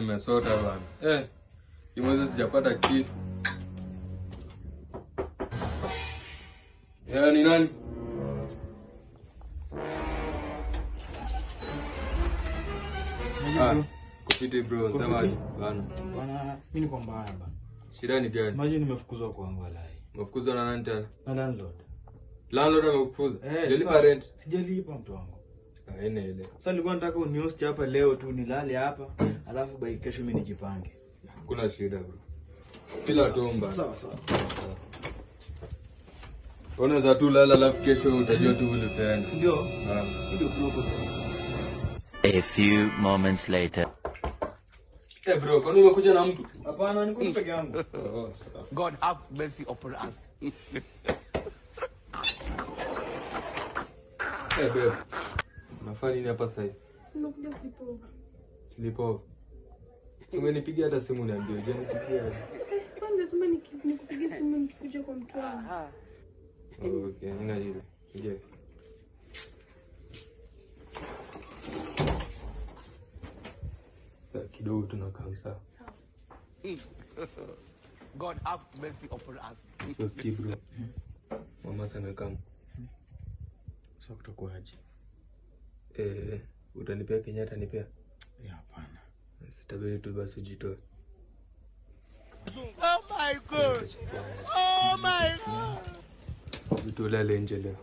Nimesota bana. Eh, hii mwezi sijapata kitu. Eh, ni nani? Ah, kupiti bro, semaje bana? Bana, mimi niko mbaya bana. Shida ni gani? Imagine nimefukuzwa kwangu walai. Umefukuzwa na nani tena? Na landlord. Landlord amekufukuza? Eh, Hujalipa sasa- rent? Sijalipa mtu wangu. Haina ile. Sasa nilikuwa nataka unihost hapa leo tu nilale hapa, alafu by kesho mimi nijipange. Hakuna shida bro. Kila tumba. Sawa sawa. Unaweza tu lala alafu kesho utajua tu vile utaenda. Si ndio? Ah. Ndio bro. A few moments later. Eh bro, kwani umekuja na mtu? Hapana, niko peke yangu. Oh, sawa. God have mercy upon us. Eh babe. Unafanya nini hapa sasa hivi? Nimekuja sleepover. Sleepover. Si ungenipigia hata simu niambie, hujanipigia. Sasa lazima nikupigie simu nikikuja kwa mtu wangu. Okay, nina hilo. Ingia. Sasa kidogo tunakaa sawa. Sawa. God have mercy upon us. So skip bro. Mama sana kama. Sasa kutakuwaje? Eh, utanipea Kenyatta nipea. Ya hapana. Sitabiri tu basi ujitoe. Oh my God. Oh my God. Vitu ulale nje leo.